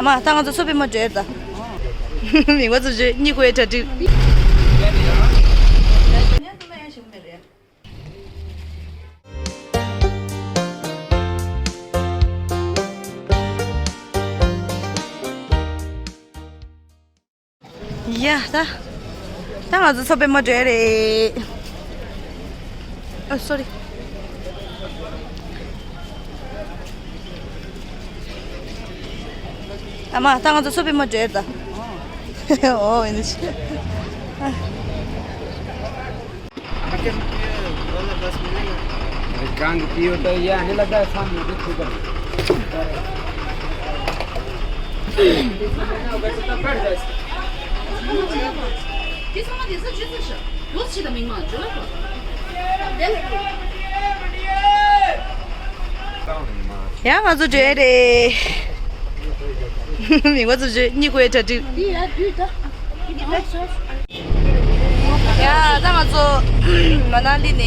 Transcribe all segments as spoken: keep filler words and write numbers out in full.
ཨ་མ་ད་ང་ཚོ་མཚོ་པདྨ་འགྲོ་ཡ་ད། མི་ང་ཚོ་བརྗོད་གཉིད་ཁུག་ཡ་གྲ་སྒྲིག་ཡ་ད། ད་ང་ཚོ་མཚོ་པདྨ་འགྲོ་ཡ་རེད། ཨ་སོ་རི། ཨ་མ་ད་ང་ཚོ་མཚོ་པདྨ་འགྲོ་ཡ་ད། ཨོ་ཨེ་འདི་ཕྱི། गांग पियो तो ये आने लगा है सामने, भी ठीक है। ཡང་ང་ཚོ་འགྲོ་ཡ་རེད། མི་ང་ཚོ་བརྗོད་གཉིད་ཁུག་ཡ་གྲ་སྒྲིག་ཡ་ད་ང་ཚོ་མ་ན་ལི་ནས་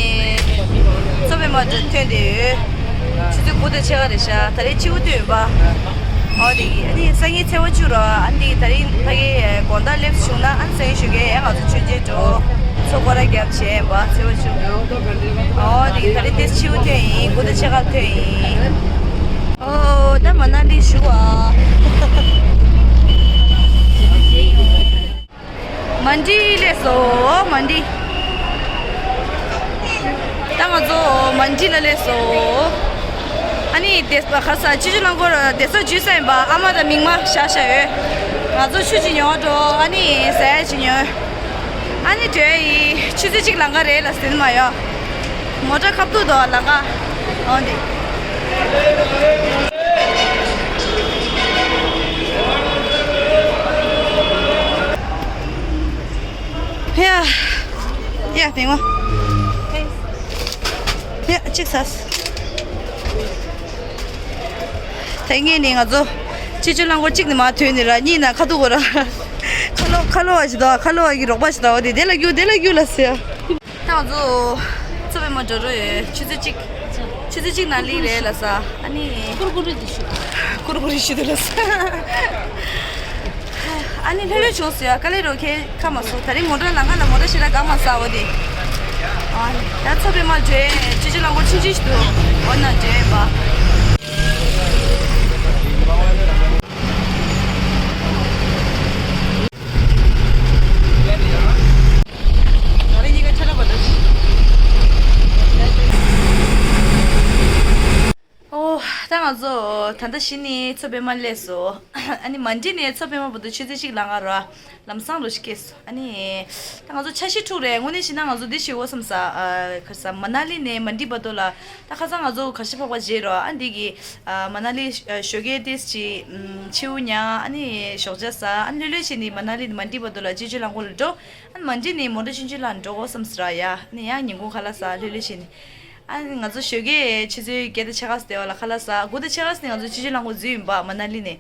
མཚོ་པདྨ་ཐོན་ཏེ་ཡོད། ཆུ་ཚོད་དགུ་དང་ཕྱེད་ཀ་རེད་ཤག་ད་རེས་ཕྱི་པོ་ཐོན་ཡོད་པ། ཨོ་དེ་ཨ་ནི་སང་ཉིན་ཚེས་པ་བཅུ་ར་ཨ་ནི་ད་རེས་ཕ་གི་དགོང་དག་སླེབས་བྱུང་ན་ཨ་ནི་སང་ཉིན་ཞོགས་ཀས་ཡང་ང་ཚོ་མཆོད་མཇལ་འགྲོ། མཚོ་སྐོར་ར་རྒྱབ་བྱས་པ་ཚེས་པ་བཅུ། ཨོ་དེ་ད་རེས་དེ་ཕྱི་པོ་ཐོན་ཡིན། དགུ་དང་ཕྱེད་ཀ་ཐོན་ཡིན། ཨོ་ད་མ་ན་ལི་བཞུགས་ཨ། མན་ཌི་སླེབས་སོང་། མན་ཌི། ད་ང་ཚོ་མན་ཌི་ལ་སླེབས་སོང་། ཨ་ནི་བདེ་པ་ཁ་ས་སྤྱི་སྤྱོད་རླངས་འཁོར་བདེ་སོགས་འཇུས་ས་ཡིན་པ། ཨ་མ་དང་མིག་དམར་བཞག་བཞག་ཡོད། ང་ཚོ་ཆུ་ཅིག་ཉོ་འགྲོ། ཨ་ནི་ཟས་ཅིག་ཉོ། ཨ་ནི་དེ་ཡི་ཆུ་ཚོད་གཅིག་ལམ་ཁ་རེད་ལ་ཟིན་མ་ཡོད། མོ་ཊ་ཁ་ཐུག་ཏུ་ལམ་ཁ། འོ་འདི། ཡ། ཡ་དེ་ངོ་། ཡ་གཅིག་ཟ། དེ་ངས་ནི་ང་ཚོ་སྤྱི་སྤྱོད་རླངས་འཁོར་གཅིག་ནི་མར་ཐོན་ནི་ར། གཉིས་ན་ཁ་ཐུག་གོ་ར། ཁ་ལོ་ཁ་ལོ་བ་ཞིག་དང་ཁ་ལོ་བ་གི་རོགས་པ་ཞིག་དང་། འོ་དེ་དེ་ལ་རྒྱུག་དེ་ལ་རྒྱུག་ལ་ཟེར། ད་ང་ཚོ་མཚོ་པདྨ་འགྲོ་འགྲོ་ཡོད། ཆུ་ཚོད་གཅིག་ཆུ་ཚོད་གཅིག་ནང་སླེབས་རེད་ལ་ས། ཨ་ནི་ཀུར་ཀུ་རེ་དེ་ཞུ། ཀུར་ཀུ་རེ་ཞུ་དེ་ལ་ས། ཨ་ནི་ལྷོད་ལྷོད་བྱུང་ཟེར་ཡ། དཀའ་ལས་རོགས་ཁྱེད་ཁ་མ་སོ། ད་རིང་མོ་ཊ་ལམ་ཁ་ལ་མོ་ཊ་ཞེ་དྲག་འགག་མ་ས། འོ་དེ། ཨ་ནི་ད་མཚོ་པདྨ་འགྲོ་ཡོད། སྤྱི་སྤྱོད་རླངས་འཁོར་ཆུང་ཆུང་ཞིག་འདུག་འོ་ན་འགྲོ་ཡོད་པ། ཨོ། ད་ང་ཚོ་ད་ལྟ་གཞི་ནས་མཚོ་པདྨ་སླེབས་སོང་། ཨ་ནི་མན་ཌི་ནས་མཚོ་པདྨ་བར་དུ་ཆུ་ཚོད་གཅིག་ལམ་ཁ་ར། ལམ་སང་རུ་ཞིག་སྐྱེས་སོང་། ཨ་ནི་ད་ང་ཚོ་འཆར་གཞི་དྲུག་རེད། དངོས་གནས་བྱས་ན་ང་ཚོ་འདི་ཞུ་འོ་བསམ་ས། ཨ་ཁ་ས་མ་ན་ལི་ནས་མན་ཌི་བར་དུ་ལ། ད་ཁ་སང་ང་ཚོ་གར་ཞ་བག་པ་བརྗེས་རོགས། ཨ་འདི་གི་ཨ་མ་ན་ལི་ཞོགས་ཀས་ཏིས་ཅི་ཕྱེའུ་ཉ། ཨ་ནི་ཞོགས་ཇ་ཟ། ཨ་ནི་ལྷོད་ལྷོད་བྱས་ནས་མ་ན་ལི་ནས་མན་ཌི་བར་དུ་ལ་སྤྱི་སྤྱོད་རླངས་འཁོར་ལ་འགྲོ། ཨ་ནི་མན་ཌི་ནས་མོ་ཊ་ཆུང་ཆུང་ལ་འགྲོ་འོ་བསམ་ས་ར་ཡ། ཨ་ནི་ཡང་ཉིན་གུང་ཁ་ལག་ཟ་ལྷོད་ལྷོད་བྱས་ནས། ཨ་ནི་ང་ཚོ་ཞོགས་ཀས་ཆུ་ཚོད་བརྒྱད་དང་ཕྱེད་ཀ་ཙམ་དེ་བ་ལ་ཁ་ལག་ཟ། དགུ་དང་ཕྱེད་ཀ་ཙམ་ནས་ང་ཚོ་སྤྱི་སྤྱོད་རླངས་འཁོར་འཛུལ་ཡིན་པ་མ་ན་ལི་ནས།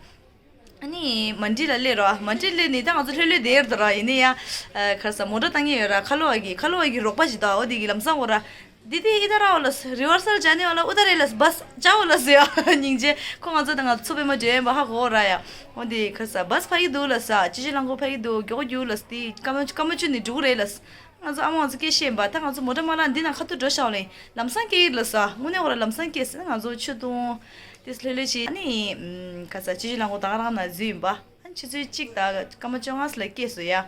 ཨ་ནི་མན་ཌི་ལ་སླེབས་རོགས། མན་ཌི་སླེབས་ནས་ད་ང་ཚོ་ལྷོད་ལྷོད་བསྡད་ཡོད་རེད་ད་ར། ཡིན་ནའི་ཡང་ཨ་ག་རེ་ཟ་མོ་ཊ་བཏང་མཁན་ཡོད་ར། ཁ་ལོ་བ་གི་ཁ་ལོ་བ་གི་རོགས་པ་ཞིག་འདུག་འོ་དེ་གི་ལམ་སང་འོ་ར། དེ་དེ་ཨི་ད་ར་འོ་ལ་རི་ཝར་སལ་སྦྱར་ནས་འོ་ལ་ཨུ་ད་རེད་ལ་བྷས་སྦྱར་འོ་ལ་ཟེར་ཡ། སྙིང་རྗེ། ཁོ་ང་ཚོ་ད་ང་ཚོ་མཚོ་པདྨ་འགྲོ་ཡིན་པ་ཧ་གོ་ར་ཡ། འོ་དེ་ག་རེ་ཟ་བྷས་ཕ་གི་འདུག་ལ་ཟ། སྤྱི་སྤྱོད་རླངས་འཁོར་ཕ་གི་འདུག་མགྱོགས་པོ་རྒྱུགས་ལ་ཟ། དེ་སྐར་མ་སྐར་མ་བཅུ་ནས་འགྲོ་གི་རེད་ལ་ཟ། ང་ཚོ་ཨ་མ་ང་ཚོ་སྐད་བཤད་པ། ད་ང་ཚོ་མོ་ཊ་མ་ལག་འདི་ནང་ཁ་ཐུག་འགྲོ་ཤག་ལེ། ལམ་སང་སྐྱེས་ཡིན་ལ་ས། དངོས་གནས་འོ་ར་ལམ་སང་སྐྱེས་ཟེར། ང་ཚོ་ཆུ་བཏུང་། དེ་ལྷོད་ལྷོད་བྱས། ཨ་ནི་ཨམ་ག་ས་སྤྱི་སྤྱོད་རླངས་འཁོར་ད་ག་རང་ནང་འཛུལ་ཡིན་པ། ཨ་ནི་ཆུ་ཚོད་གཅིག་དང་སྐར་མ་བཅོ་ལྔ་ཙམ་ལ་སྐྱེས་སོང་ཡ།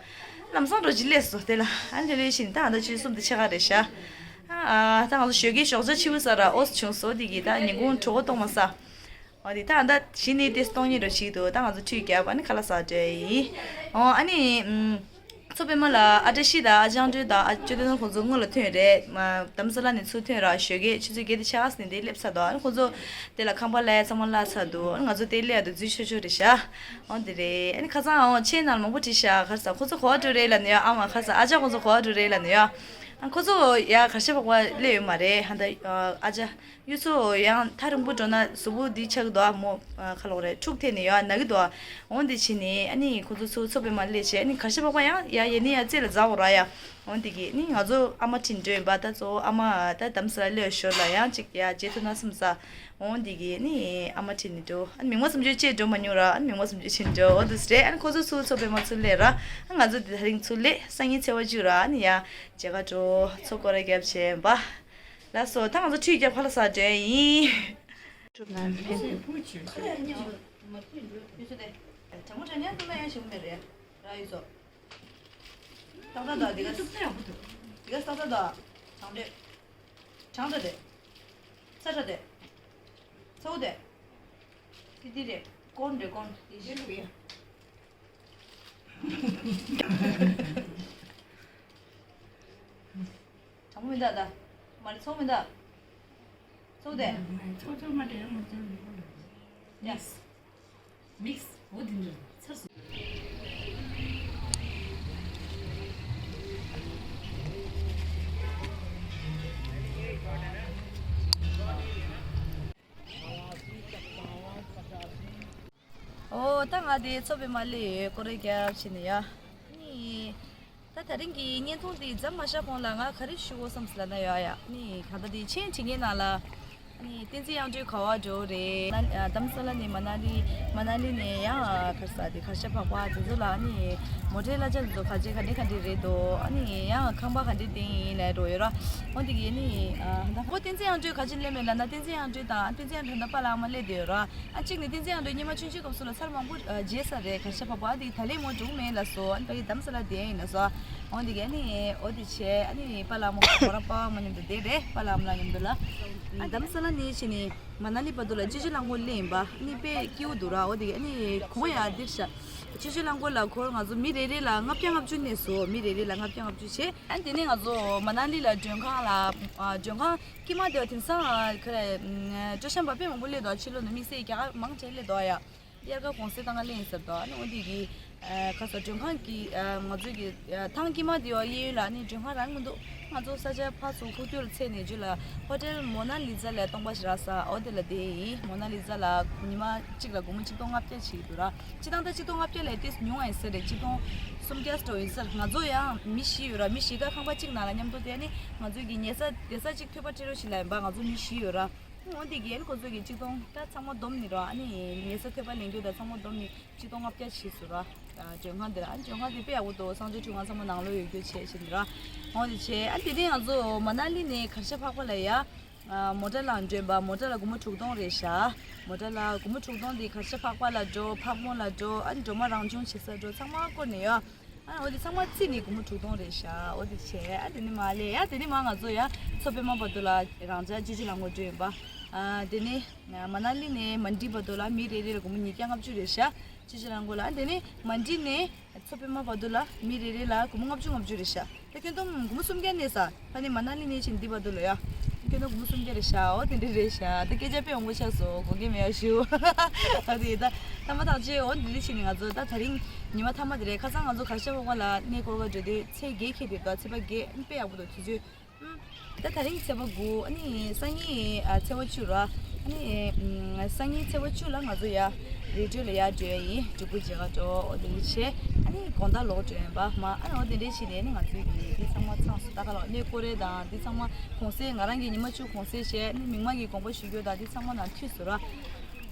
ལམ་སང་འགྲོ་ཅི་སླེབས་སོང་དེ་ལ། ཨ་ནི་ལྷོད་ལྷོད་བྱས་ནས་ད་ང་ཚོ་ཆུ་ཚོད་གསུམ་དང་ཕྱེད་ཀ་རེད་ཤག་ཨ་ད་ང་ཚོ་ཞོགས་ཀས་ཞོགས་ཇ་ཕྱེའུ་ཟ་ར་འོ་བྱུང་སོང་། དེ་གི་ད་ཉིན་གུང་གྲོད་ཁོག་ལྟོགས་མ་ས། འོ་དེ་ད་ད་གཞི་ནས་དེ་སྟོང་ཉིད་རུ་ཞིག་འདུག་ད་ང་ཚོ་ཁྲུས་བརྒྱབ། ཨ་ནི་ཁ་ལག་ཟ་འགྲོ་ཡིན། འོ་ཨ་ནི་ཨམ་མཚོ་པདྨ་ལ་ཨ་བཀྲ་ཤིས་དང་ཨ་ཅང་ཀྲོའུ་དང་ཨ་ཅོ་ཏེ་ནོར་ཁོང་ཚོ་སྔོན་ལ་ཐོན་རེད། མ་དྷ་རམ་ས་ལ་ནས་ཚུར་ཐོན་ར། ཞོགས་ཀས་ཆུ་ཚོད་བརྒྱད་དང་ཕྱེད་ཀ་ཙམ་ནས་དེ་སླེབས་ཚར་འདུག་ཨ་ནི་ཁོང་ཚོ་དེ་ལ་ཁང་པ་ལ་ཚང་མ་བརླག་ཚར་འདུག་ཨ་ནི་ང་ཚོ་དེ་སླེབས་ཡ་དུ་འཛུལ་ཆོག་ཆོག་རེད་ཤག་འོ་དེ་རེད། ཨ་ནི་ཁ་སང་འོ་མཆན་ནང་ལ་མང་པོ་བྲིས་ཤག་ག་རེ་ཟ་ཁོ་ཚོ་ག་པར་འགྲོ་རེད་ལབ་ནས་ཡ། ཨ་མ་ག་རེ་ཟ་ཨ་ཅག་ཁོ་ཚོ་ག་པར་འགྲོ་རེད་ལབ་ནས་ཡ། ཨ་ཁོ་ཚོ་ཡ་གར་ཞ་བག་པ་སླེབས་ཡོད་མ་རེད། ཧ་ད་ཨ་ཅག་གཡུ་མཚོ་ཡང་ཐག་རིང་པོ་འགྲོ་ན་གཟུགས་པོ་འདི་ཆགས་ཀྱི་འདུག་ཨ་མོ། ཨ་ཁ་ལོག་རེད། འཁྲུག་ཐེབས་ནས་ཡོད་ན་གི་འདུག་ཨ་འོ་འདི་བྱས་ནས་ཨ་ནི་ཁོ་ཚོ་ཚུར་མཚོ་པདྨ་སླེབས་བྱས། ཨ་ནི་གར་ཞ་བག་པ་ཡང་ཡ་ཡེ་ནས་ཡ་རྩེ་ལ་འཛེགས་འོ་ར་ཡ། འོ་འདི་གི་ཨ་ནི་ང་ཚོ་ཨ་མ་ཁྲིད་འགྲོ་ཡིན་པ། ད་གཙོ་བོ་ཨ་མ་ད་དྷ་རམ་ས་ལ་སླེབས་ཞོར་ལ་ཡང་ཅིག་ཡ་མཇལ་ཐུབ་ན་བསམ་ས། འོང་འདི་གི་ནི་ཨ་མ་ཁྲིད་ནི་འགྲོ། ཨ་ནི་མིག་དམར་སུམ་ཅུ་བཅད་འགྲོ་མ་མྱོང་ར། ཨ་ནི་མིག་དམར་སུམ་ཅུ་ཕྱིན་འགྲོ། འོ་འདུག་སེ་རེད། ཨ་ནི་ཁོ་ཚོ་ཚུར་ཚོགས་པའི་མ་ཚུར་སླེབས་ར། ཨ་ང་ཚོ་འདི་ད་རིང་ཚུར་སླེབས། སང་ཉིན་ཚེས་པ་བཅུ་ར། ཨ་ནི་ཡ་མཇལ་ཁ་འགྲོ། ཚོགས་སྐོར་ར་རྒྱབ་བྱས་པ། ལགས་སོ། ད་ང་ཚོ་ཁྲུས་རྒྱབ་ཁ་ལག་ཟ་འགྲོ་ཡིན། ཏག་ཏག་འདུག་འདི་ག་ཏག་ཏག་འདུག་འདི་ག་ཏག་ཏག་འདུག་གྲང་འདྲ་དེ། ཚ་དྲག་དེ། ཚ་བོ་དེ། དེ་དེ་རེད། ཀོན་རེད་ཀོན། དེ་ཞིག་རེད། གྲང་མོ་མི་འདུག་ད། མ་རེད་ཚ་བོ་མི་འདུག་ཚ་བོ་དེ། ཚ་བོ་ཚ་བོ་མ་འདྲ་ཡང་མ་འདྲ། ཡ། མིག་སི། འོ་འདི་འདྲ་ཚར་སོང་། ཨོ་ད་ང་དེ་ཚོགས་པའི་མ་ལེ་ཡོད་སྐོར་རྒྱབ་ཕྱིན་ནས་ཡ། ནི། ད་ད་རིང་གི་བརྙན་ཐུང་འདི་མཚམས་མ་བཞག་གོང་ལ་ང་ག་རེ་ཞུ་དགོས་བསམ་སོང་ལབ་ན་ཡ་ཡ། ནི་གང་ལྟར་འདི་མཆན་བྲིས་མཁན་ནང་ལ། ནི་བསྟན་འཛིན་དབྱངས་སྒྲོན་ག་པར་འགྲོ་རེད། ན་རྡ་རམ་ས་ལ་ནས་མ་ན་ལི། མ་ན་ལི་ནས་ཡང་ག་རེ་ཟ་དེ་གར་ཞ་བག་པ་དེ་ཚོ་ལ་ནི་མོ་ཊའི་གླ་ཆ་དེ་ཚོ་ག་ཚད་ག་འདྲ་ག་འདྲ་རེད་འདུག་ཨ་ནི་ཡང་ཁང་པ་ག་འདྲ་སྟེང་ཡིན་ལབ་འགྲོ་ཡོད་ར། འོ་འདི་གི་ནི་ད་ཁོ་བསྟན་འཛིན་དབྱངས་སྒྲོན་ག་ཅི་སླེབས་མེད་ལབ་ན། བསྟན་འཛིན་དབྱངས་སྒྲོན་དང་བསྟན་འཛིན་དབྱངས་སྒྲོན་དང་པཱ་ལགས་ཨ་མ་སླེབས་བསྡད་ཡོད་ར། ཨ་གཅིག་ནི་བསྟན་འཛིན་དབྱངས་སྒྲོན་ཉི་མ་ཆུང་ཆུང་སྐབས་སུ་ལ་ཚར་མང་པོ་ཨ་མཇལ་ས་རེད། གར་ཞ་བག་པ་དེ་ད་ལན་མོ་འགྲོ་གི་མེད་ལབ་སོང་། ཨ་ནི་ཕ་གི་རྡ་རམ་ས་ལ་བསྡད་ཡིན་ལབ་སོང་། འོ་འདི་ག་ནི་འོ་དེ་བྱས་ཨ་ནི་པཱ་ལགས་ཨ་མ་ཁོ་རང་པཱ་ཨ་མ་མཉམ་དུ་བསྡད་རེད། པཱ་ལགས་ཨ་མ་ལགས་མཉམ་དུ་ལ། རྡ་རམ་ས་ལ་ནས་ཕྱིན་ནས་མ་ན་ལི་བར་དུ་ལ་སྤྱི་སྤྱོད་རླངས་འཁོར་སླེབས་ཡིན་པ། ཨ་ནི་དཔེ་སྐྱིད་པོ་འདུག་ར། འོ་དེ་ག་ཨ་ནི་གོང་ཡ་འདིར་ཤ་སྤྱི་སྤྱོད་རླངས་འཁོར་ལ་འཁོར་ང་ཚོ་མི་རེ་རེ་ལ་ལྔ་བརྒྱ་ལྔ་བཅུ་གནས་སོང་། མི་རེ་རེ་ལ་ལྔ་བརྒྱ་ལྔ་བཅུ་བྱས། ཨ་ནི་དེ་ནས་ང་ཚོ་མ་ན་ལི་ལ་མགྲོན་ཁང་ལ་ཨ་མགྲོན་ཁང་དཀྱིལ་མ་དེ་བ་དེང་སང་ཨ་ག་རེ་ཨ་སྤྲོ་འཆམ་པ་དཔེ་མང་པོ་སླེབས་འདུག་ཕྱི་ལོགས་ནས་དམིགས་བསལ་རྒྱ་གར་མང་ཆེ་སླེབས་འདུག་ཡ། དབྱར་ཁ་གུང་སེང་བཏང་ག་སླེབས་ཡིན་ཟེར་འདུག་ཨ་ནི་འོ་འདི་གི་ཨ་ཁ་ས་མགྲོན་ཁང་གི་ཨ་ང་ཚོ་གི་ཨ་ཐང་དཀྱིལ་མ་དེ་བ་གཡས་གཡོན་ལ་ཨ་ནི་མགྲོན་ཁང་རང་མི་འདུག་ང་ཚོ་ས་ཆ་ཕར་ཚུར་ཁུག་ཀྱོག་ལ་ཚད་ནས་རྒྱུ་ལ་ཧོ་ཊེལ་མོ་ན་ལི་ཛ་ལ་སྟོང་པ་ཞིག་རག་ས། འོ་དེ་ལ་བསྡད་ཡིན། མོ་ན་ལི་ཛ་ལ་ཉི་མ་གཅིག་ལ་སྒོར་མོ་ཆིག་སྟོང་ལྔ་བརྒྱ་བྱེད་ཀྱི་འདུག་ར། སྤྱིར་བཏང་ད་ཆིག་སྟོང་ལྔ་བརྒྱ་ལས་ཏོག་ཙམ་ཉུང་བ་ཡིན་ས་རེད། ཆིག་སྟོང་སུམ་བརྒྱ་ཙམ་ཡིན་ས་རེད། ང་ཚོ་ཡང་མི་བཞི་ཡོད་ར། མི་བཞི་ཀ་ཁང་པ་གཅིག་ནང་ལ་མཉམ་དུ་བསྡད་ནི་ང་ཚོ་གི་ཉལ་ས་བསྡད་ས་གཅིག་ཐོབ་པ་སྤྲད་རོགས་ཞེས་ལབ་ཡིན་པ། ང་ཚོ་མི་བཞི་ཡོད་ར། འོ་འདི་གིས་ཁོ་ཚོ་གིས་ཆིག་སྟོང་ད་ཚང་མ་བསྡོམས་ནི་ར། ཨ་ནི་ཉལ་ས་ཐོབ་པ་ལེན་རྒྱུ་དང་ཚང་མ་བསྡོམས་ནི་ཆིག་སྟོང་ལྔ་བརྒྱ་བྱས་སོང་ར། ཨ་མགྲོན་ཁང་འདི་ར། ཨ་མགྲོན་ཁང་འདི་དཔེ་ཡག་པོ་འདུག་སངས་རྒྱས་ཁྲི་ཁང་ཚང་མ་ནང་ལོགས་ཡོད་རྒྱུ་བྱས་ཤིག་འདི་ར། འོ་འདི་བྱས། ཨ་དེ་རིང་ང་ཚོ་མ་ན་ལི་ནས་གར་ཞ་འཕགས་པ་ལ་ཡ། ཨ་མོ་ཊ་ལ་འགྲོ་ཡིན་པ། མོ་ཊ་ལ་སྒོར་མོ་དྲུག་སྟོང་རེད་ཤག་མོ་ཊ་ལ་སྒོར་མོ་དྲུག་སྟོང་འདི་གར་ཞ་འཕགས་པ་ལ་འགྲོ། འཕགས་མོ་ལ་འགྲོ། ཨ་ནི་སྒྲོལ་མ་རང་བྱུང་བྱེད་ས་འགྲོ། ཚང་མ་བསྐོར་ནས་ཡ། ཨ་འོ་དེ་ཚང་མ་རྩིས་ནི་སྒོར་མོ་དྲུག་སྟོང་རེད་ཤག་འོ་དེ་བྱས། ཨ་དེ་ནི་མ་ལས་ཡ། དེ་ནི་མ་ང་ཚོ་ཡ་མཚོ་པད་མ་བར་དུ་ལ་རང་འཇགས་སྤྱི་སྤྱོད་རླངས་འཁོར་འགྲོ་ཡིན་པ། ཨ་དེ་ནི་མ་ན་ལི་ནས་མན་ཌི་བར་དུ་ལ་མི་རེ་རེ་ལ་སྒོར་མོ་ཉིས་བརྒྱ་ལྔ་བཅུ་རེད་ཤག་སྤྱི་སྤྱོད་རླངས་འཁོར་ལ། ཨ་དེ་ནི་མན་ཌི་ནས་མཚོ་པད་མ་བར་དུ་ལ་མི་རེ་རེ་ལ་སྒོར་མོ་ལྔ་བཅུ་ལྔ་བཅུ་རེད་ཤག་ད་ཁྱོན་བསྡོམས་སྒོར་མོ་སུམ་བརྒྱ་གནས་ས། ཨ་ནི་མ་ན་ལི་ནས་ཕྱིན་འདི་བར་དུ་ལ་ཡ། ཁྱོན་བསྡོམས་སྒོར་མོ་སུམ་བརྒྱ་རེད་ཤག་འོ་དེ་འདྲ་རེད་ཤག་ད་སྐད་ཆ་དཔེ་ཡོང་གི་ཆགས་སོང་། དགོངས་འགལ་མེད་ཡ་ཞུ། ཨ་དེ་ད་ཐ་མ་ཐག་ཆོད། འོ་འདི་འདྲ་བྱས་ནས་ང་ཚོ་ད་ད་རིང་ཉི་མ་མཐའ་མ་དེ་རེད། ཁ་སང་ང་ཚོ་གར་ཞ་འཕགས་པ་ལ་གནས་སྐོར་ག་འགྲོ་དུས་ཚེས་བརྒྱད་འཁེལ་བསྡད་འདུག་ཚེས་པ་བརྒྱད། ཨ་དཔེ་ཡག་པོ་འདུག་དུས་ཚོད། ཨ་ད་ད་རིང་ཚེས་པ་དགུ། ཨ་ནི་སང་ཉིན་ཨ་ཚེས་པ་བཅུ་ར། ཨ་ནི་ཨམ་སང་ཉིན་ཚེས་པ་བཅུ་ལ་ང་ཚོ་ཡ་རི་ཁྲོད་ལ་ཡར་འགྲོ་ཡ་ཡིན། སྒྲུབ་ཕུག་མཇལ་ཁ་འགྲོ། འོ་དེ་འདྲ་བྱས། ཨ་ནི་དགོང་དག་ལོག་འགྲོ་ཡ་ཡིན་པ་མ། ཨ་ནི་འོ་དེ་འདྲ་བྱས་ནས་ཨ་ནི་ང་ཚོའི་གི་འདི་ཚང་མ་ཚང་སོང་། ད་ག་ལོག་གནས་སྐོར་རེ་དང་འདི་ཚང་མ་གུང་སེང་། ང་རང་གི་ཉི་མ་བཅུ་གུང་སེང་བྱས། ཨ་ནི་མིག་དམར་གྱི་དགོངས་པ་ཞུ་རྒྱུ་དང་འདི་ཚང་མ་ནང་མཐུད་སོང་ར།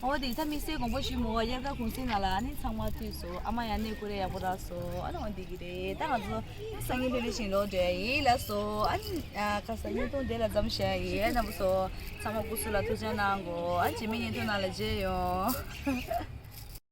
འོ་དེ་ད་དམིགས་བསལ་དགོངས་པ་ཞུ་མི་དགོས། དབྱར་ཁ་གུང་སེང་ནང་ལ་ཨ་ནི་ཚང་མ་མཐུད་སོང་། ཨ་མ་ཡང་གནས་སྐོར་རེ་ཡག་པོ་རག་སོང་། ཨ་ནི་འོ་འདི་གི་རེད། ད་ང་ཚོ་སང་ཉིན་ལྷོད་ལྷོད་བཞིན་ལོག་འགྲོ་ཡ་ཡིན། ལགས་སོ། ཨ་ནི་ཨ་ཁ་སང་བརྙན་ཐུང་དེ་ལ་མཚམས་བཞག་ཡིན། རྣམ་པ་ཚོ་ཚང་མ་སྐུ་གཟུགས་ལ་ཐུགས་ཅག་གནང་གོ། ཨ་རྗེས་མའི་བརྙན་ཐུང་ནང་ལ་མཇལ་ཡོང་།